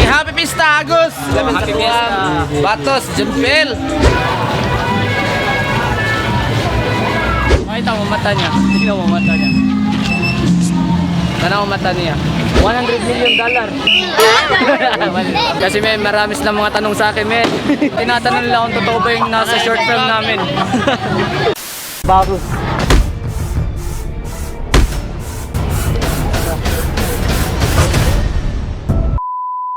Happy Pista, Agus! Happy Fiesta. Batos, Junpel! Makita mo mata niya. Tingnan mo mata niya. Tanaw mata niya. $100 million. Kasi may marami silang mga tanong sa akin, men. Tinatanong nila kung totoo ba yung nasa short film namin. Batos.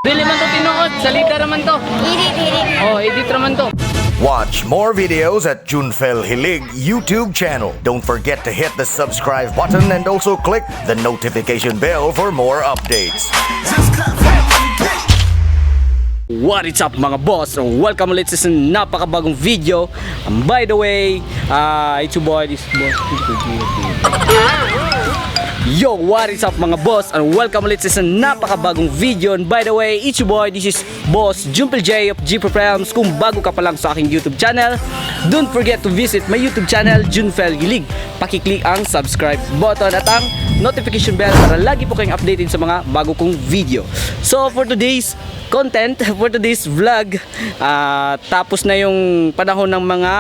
Dili man to tinuod, salita raman to. Edit, edit. Oh, edit raman to. Watch more videos at Junfel Hilig YouTube channel. Don't forget to hit the subscribe button and also click the notification bell for more updates. What is up, mga boss? Welcome ulit sa isang napakabagong video. And by the way, it's your boy, this boss. Yo, what is up, mga boss? And welcome ulit sa isang napakabagong video. And by the way, it's your boy, this is Boss Jumpel J of G Films. Kung bago ka pa lang sa aking YouTube channel, don't forget to visit my YouTube channel, Junfel Gilig. Pakiclick ang subscribe button at ang notification bell para lagi po kayong updated sa mga bago kong video. So for today's content, for today's vlog, tapos na yung panahon ng mga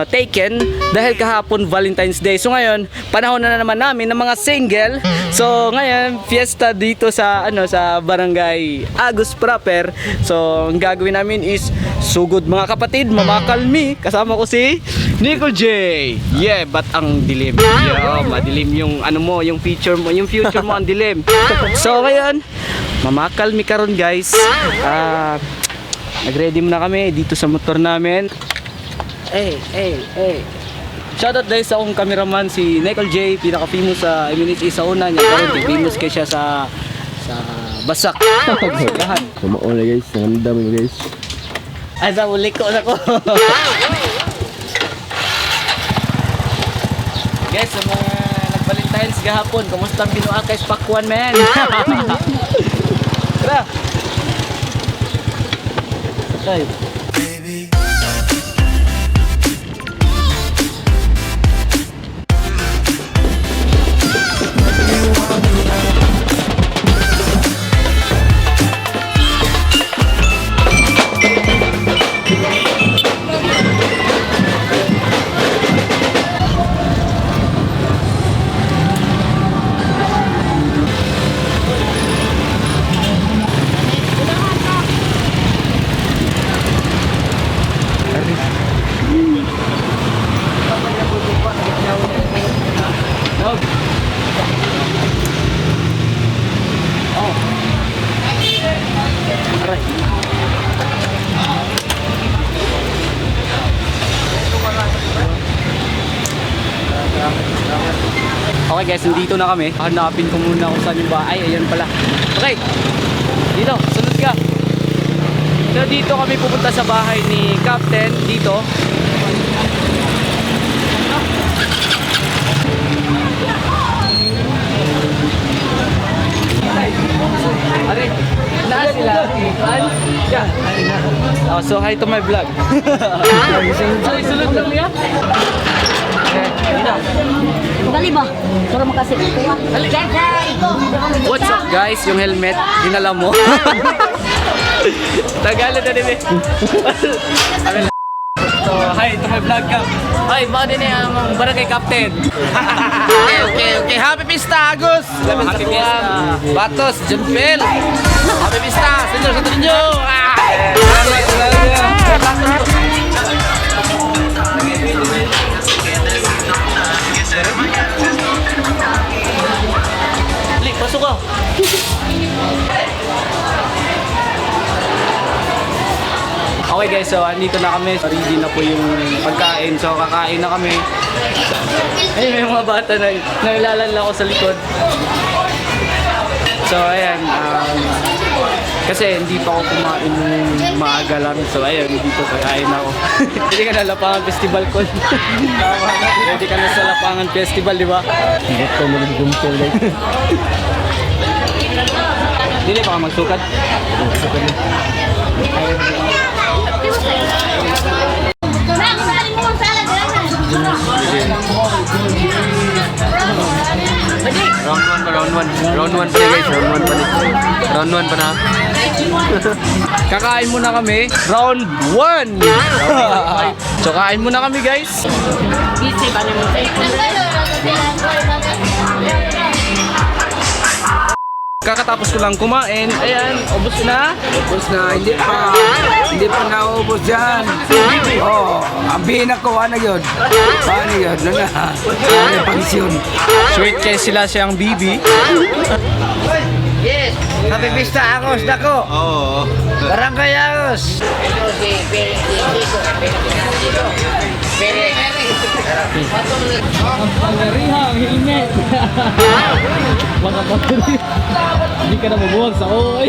taken dahil kahapon Valentine's Day. So ngayon, panahon na naman namin ng mga single. So ngayon, fiesta dito sa ano sa Barangay Agus proper. So ang gagawin namin is sugod, mga kapatid, mamakal mi. Kasama ko si Nico J. Yeah, but ang dilim. Yeah, madilim yung ano mo, yung future mo, yung future mo ang dilim. So ngayon, mamakal mi karon, guys. Nag-ready muna kami dito sa motor namin. Hey, hey, hey. Shoutout guys sa akong cameraman si Nicole J, pinaka-famous sa MNHA sa una niya. Karon famous kay siya sa Basak. Lahat. Kumaon na, guys, ang dami mo, guys. Ay, sa uli ko na ko. Guys, sa mga nag-Valentine's gahapon, kumusta ang binuang kay Pakwan, man? Tara! Tay. Dog. Oh. Aray. Okay guys, nandito na kami. Hanapin ko muna kung saan yung bahay. Ay, ayan pala. Okay. Dito, sunod ka. So dito kami pupunta sa bahay ni Captain dito. Are, naa sila. Yeah. Oh, so hi to my vlog. Sorry, sulod lang niya. Okay, dito. Bali ba? Pero makasip ko. What's up, guys? Yung helmet, dinala mo. Tagalog na din eh. So, hi to my vlog ka. Hi, mga din eh, ang barangay captain. Okay. Happy Pista, Agus! Happy Fiesta. Batos, Junpel! Happy Pista! Senyor sa ninyo! Ah! Li, pasok ka. Okay guys, so andito na kami. Ready na po yung pagkain. So kakain na kami. Ayun, may mga bata na nailalala ko sa likod. So ayan, kasi hindi pa ako kumain nung maaga lang. So ayun, dito kakain ako. Hindi ka na Lapangan Festival ko. Ready ka na sa Lapangan Festival, di ba? Gusto mo ng gumpel, guys. Dili pa ka magsukat. Nak, sali mo ang salad. Round 1 pa, round 1. Round 1 pa na guys, round 1 pa na. Round 1 pa na. Kakain muna kami. Round 1! So kain muna kami, guys. Kakatapos ko lang kumain. Ayan, ubos na. Ubos na, hindi pa. Hindi pa naubos yan. Oo, oh, ang ko, ano yun? Paano yun? Ano na? Ano pansyon? Sweet kay sila siyang bibi. Happy Vista, Agos, dako. Oo. Barangay Agos. Pangarihang helmet. Mga battery. Hindi ka na mabuwag sa oy.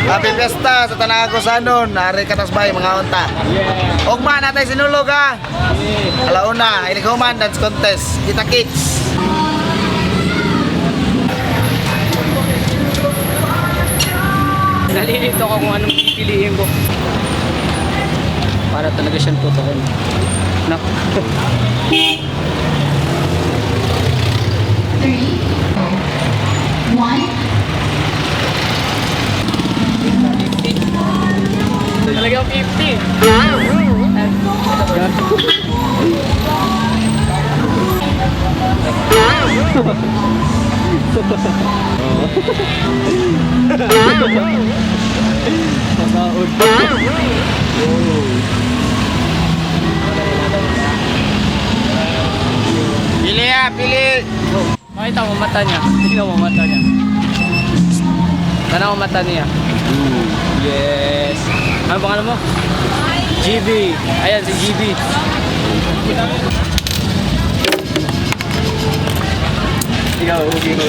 Happy Fiesta sa Tanang Agosanon, Ari Katasbay, mga unta. Yeah. Ugma natay sinulog ha. Alauna, Ilighuman Dance Contest. Kita kits. Nalilito ako kung anong pipiliin ko. Para talaga siyang totoo. No? 3, 1. Talagang 50. Pili ha, pili. Makita mo mata niya. Tingnan mo mata niya. Tanaw mo mata niya. Yes. Ano pangalan mo? GB. Ayan si GB. Ikaw, okay mo.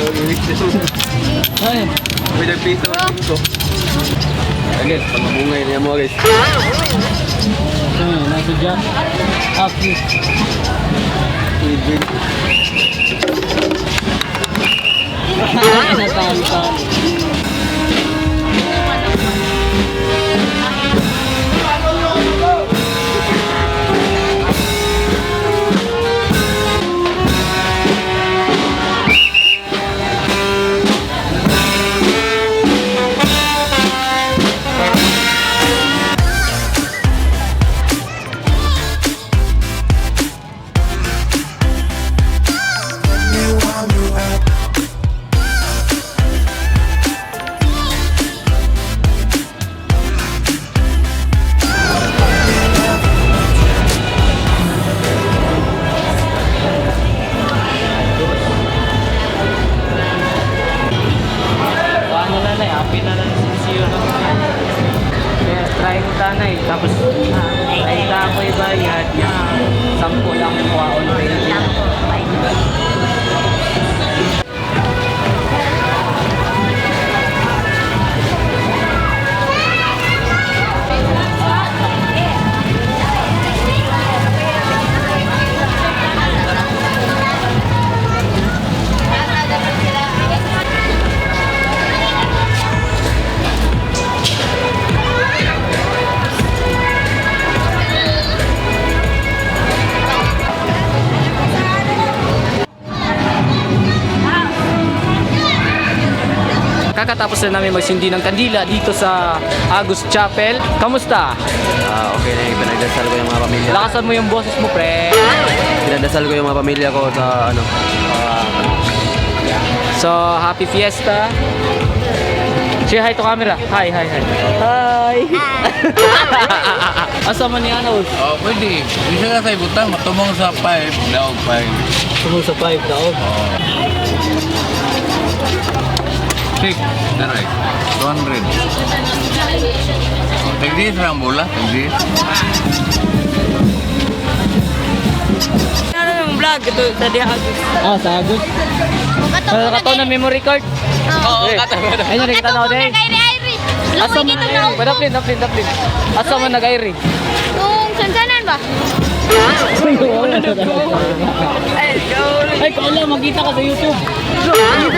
Ay, May nagpiso ko. Ayun guys, pagmabungay niya mo guys. Nasa dyan. Ah, cute. Natali-tali. Paano na na, happy na lang sincere na. Kaya try ko tanay, tapos 30 ako ibayad niya. 10 lang yung kuhaon 20. Kakatapos na namin magsindi ng kandila dito sa Agus Chapel. Kamusta? Ah, okay na yung pinagdasal ko yung mga pamilya. Lakasan mo yung boses mo, pre. Pinagdasal ko yung mga pamilya ko sa ano. So, happy fiesta. Say hi to camera. Hi, hi, hi. Hi. Asa man ni Ano? Oh, pwede. Bisa ka sa ibutang, matumong sa 5, daog 5. Tumul sa 5 daog. 6, direct. 200. Tagdiis ra ang bola, tagdiis. Ano yung vlog? Ito sa Diha Agus. Ah, sa Agus. Kato na memory card. Oo, Ayun, nakita na ako din. Asa man na Daplin, daplin, daplin. Asa man nag-airi? Kung sansanan ba? Ay, kaula, makita ka sa YouTube. Ayun.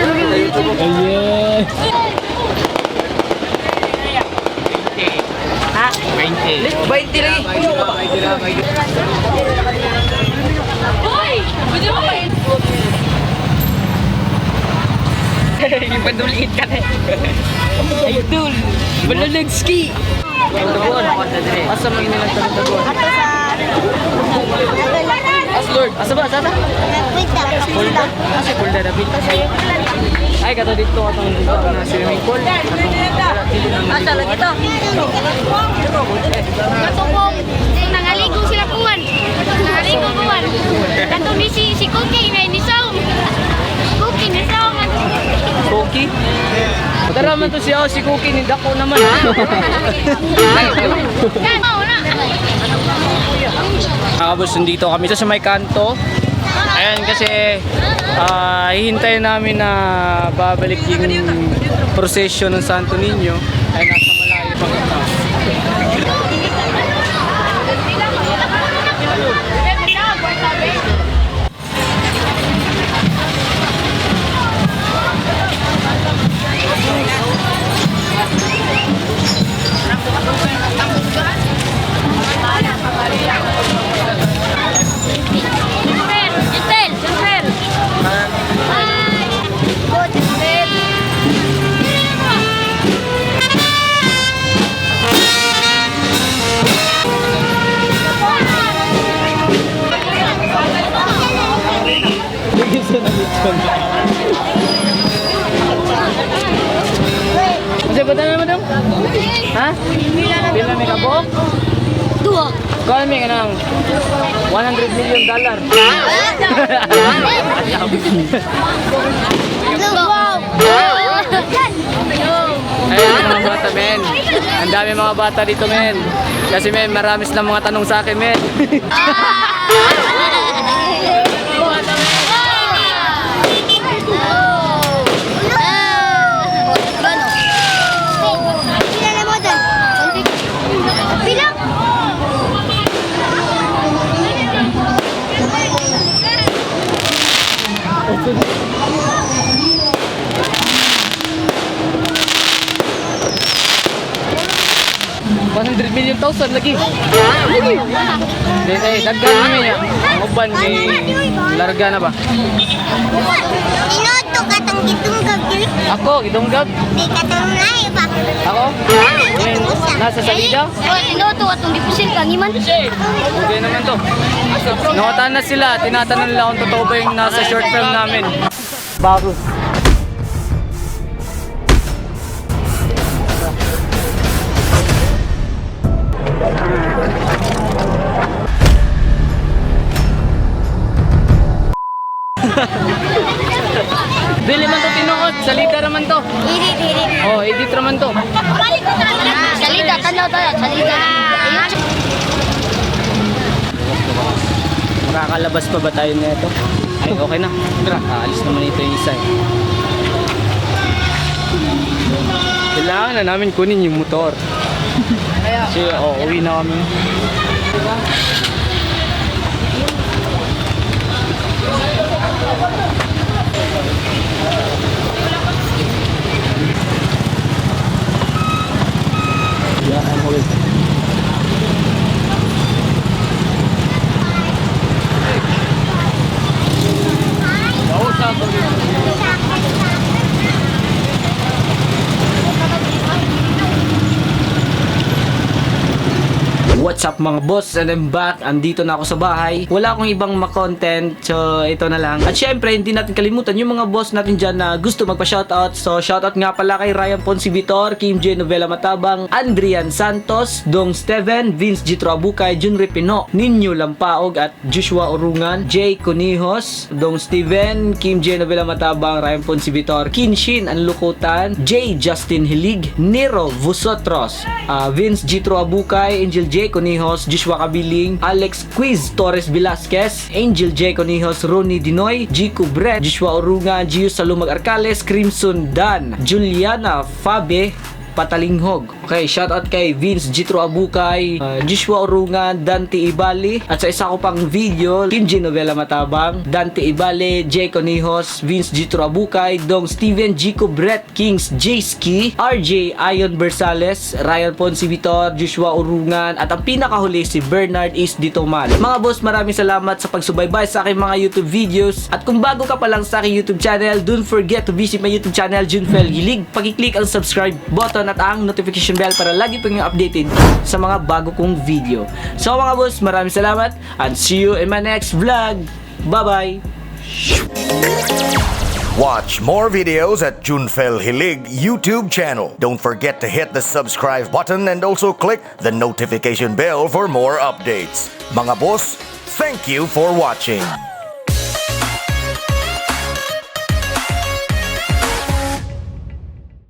20 lagi. Hoy! Pwede mo ba? Ipaduliit ka na. Idol! Balalagski! Asa man nila taguan? As Lord, asa ba? Asa? Pulda. Asa pulda dapat? Ay, kato dito atong na swimming pool. Asa lagi to? Katong nangaligo sila kuwan. Nangaligo kuwan. Katong ni si Cookie na ni Saum. Cookie ni Saum. Cookie? Tara man to siya, oh, si Cookie ni Dako naman. Yan, oh, na. Mga kabos, nandito kami sa may kanto. Ayan kasi hihintayin namin na babalik yung procession ng Santo Niño. Ay nasa malayo pa kami. Junfer, Junfer, Junfer. Bye. Go, Junfer. Kasi ba tayo naman? Ha? Pila may kabok? Dua. Kuha may kanang $100 million. Wow. Ayan mga bata, men. Ang dami mga bata dito, men. Kasi, men, marami silang mga tanong sa akin, men. Bilang! $100 million thousand lagi. Lagi. Then, ay, daghan namin niya. Ang uban kay larga na ba? Tinoto katong gitungag diri. Ako, gidunggag. Di katong lahi ba? Ako? Ngayon, nasa salida? Oh, tinoto atong gipusil kang iman. Okay naman to. Nakatan na sila. Tinatanong nila kung totoo ba yung nasa short film namin. Bago. Dili man to tinuod, salita raman to. Edit, edit. Oh, edit raman to. Salida, tanaw tayo, salida. Makakalabas pa ba tayo nito? Ay, okay na. Tara, aalis naman ito yung isa eh. Kailangan na namin kunin yung motor. Kasi, oh, uwi na kami. What's up mga boss, and I'm back. Andito na ako sa bahay. Wala akong ibang ma-content, so ito na lang. At syempre, hindi natin kalimutan yung mga boss natin dyan na gusto magpa-shoutout. So shoutout nga pala kay Ryan Ponce Vitor, Kim J. Novela Matabang, Andrian Santos, Dong Steven, Vince G. Troabucay, Junri Pino, Ninyo Lampaog at Joshua Orungan, Jay Conijos, Dong Steven, Kim J. Novela Matabang, Ryan Ponce Vitor, Kinshin Anlukutan, J. Justin Hilig, Nero Vosotros, Vince G. Troabucay, Angel J. Conijos, Joshua Kabiling, Alex Quiz Torres Velasquez, Angel J. Conijos, Ronnie Dinoy, G. Cubret, Joshua Orungan, Gio Salumag Arcales, Crimson Dan, Juliana Fabe, Patalinghog. Okay, shout out kay Vince Jitro Abukay, Joshua Orungan, Dante Ibali, at sa isa ko pang video, Kim G. Novela Matabang, Dante Ibali, Jay Conijos, Vince Jitro Abukay, Dong Steven Jico Brett Kings, J Ski, RJ Ayon Bersales, Ryan Ponce Vitor, Joshua Urungan, at ang pinakahuli si Bernard Is Ditomal. Mga boss, maraming salamat sa pagsubaybay sa aking mga YouTube videos. At kung bago ka pa lang sa aking YouTube channel, don't forget to visit my YouTube channel, Junfel Gilig. Pakiclick ang subscribe button at ang notification bell para lagi pong updated sa mga bago kong video. So mga boss, maraming salamat and see you in my next vlog. Bye-bye! Watch more videos at Junfel Hilig YouTube channel. Don't forget to hit the subscribe button and also click the notification bell for more updates. Mga boss, thank you for watching.